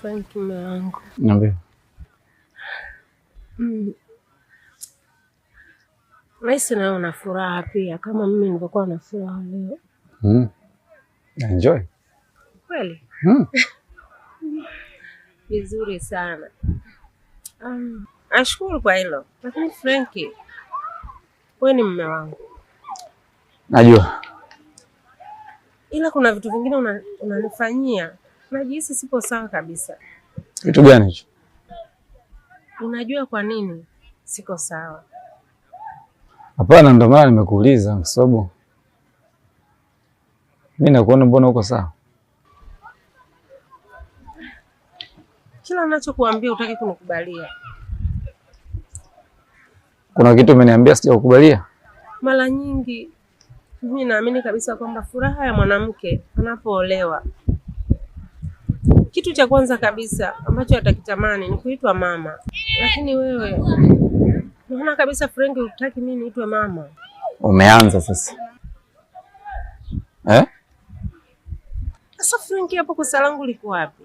Frank, mume wangu. Niambie. Nahisi nawe una furaha pia kama mimi nilivyokuwa na furaha leo. Enjoy. Kweli? Vizuri sana. Nashukuru kwa hilo. Lakini Frank, wewe ni mume wangu. Najua. Ila kuna vitu vingine unanifanyia najihisi sipo sawa kabisa. Kitu gani hicho? Unajua kwa nini siko sawa? Hapana, ndio maana nimekuuliza kwa sababu mimi nakuona mbona uko sawa. Kila ninachokuambia hutaki kunikubalia. Kuna kitu umeniambia sijakukubalia? Mara nyingi mimi naamini kabisa kwamba furaha ya mwanamke anapoolewa, kitu cha kwanza kabisa ambacho atakitamani ni kuitwa mama. Lakini wewe unaona kabisa Frank hutaki mimi niitwe mama. Umeanza sasa. Eh? Sasa Frank, hapo kosa langu liko wapi?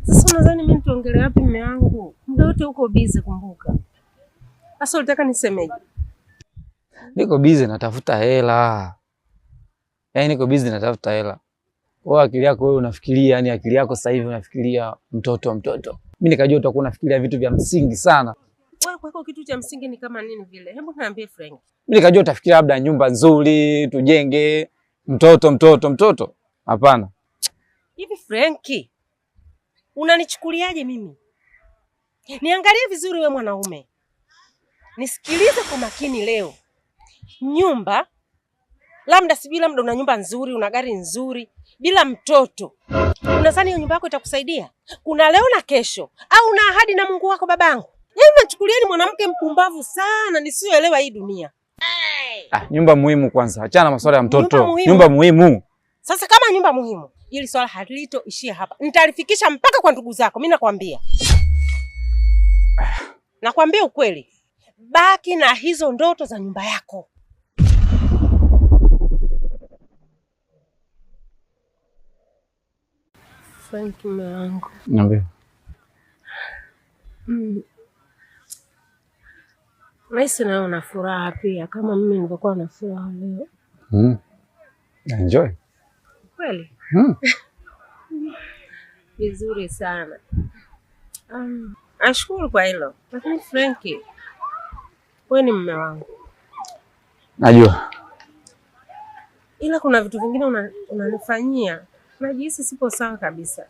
Sasa unadhani mimi nitaongelea wapi mume wangu? Muda wote uko busy, kumbuka. Sasa unataka nisemeje? Niko busy natafuta hela. Yaani niko busy natafuta hela. Wewe akili yako wewe unafikiria, yani akili yako sasa hivi unafikiria mtoto mtoto. Mimi nikajua utakuwa unafikiria vitu vya msingi sana. Wewe kwako kitu cha msingi ni kama nini vile? Hebu niambie Frank. Mimi nikajua utafikiria labda nyumba nzuri, tujenge, mtoto mtoto mtoto. Hapana. Hivi Frank, unanichukuliaje mimi? Niangalie vizuri we mwanaume. Nisikilize kwa makini leo. Nyumba, labda sijui, labda una nyumba nzuri, una gari nzuri, bila mtoto. Unadhani hiyo nyumba yako itakusaidia? Kuna leo na kesho, au una ahadi na Mungu wako babangu? Yaani unachukulieni mwanamke mpumbavu sana nisiyoelewa hii dunia. Ah, nyumba muhimu kwanza. Achana na masuala ya mtoto. Nyumba muhimu. Nyumba muhimu. Sasa kama nyumba muhimu, ili swala halitoishia hapa. Nitalifikisha mpaka kwa ndugu zako, mimi nakwambia. Nakwambia ukweli. Baki na hizo ndoto za nyumba yako. Frank, mume wangu. Niambie. Nahisi nawe una furaha pia kama mimi nilivyokuwa na furaha leo. Enjoy. Kweli? Vizuri sana. Nashukuru kwa hilo. Lakini Frank, wewe ni mume wangu. Najua. Ila kuna vitu vingine unanifanyia najihisi sipo sawa kabisa.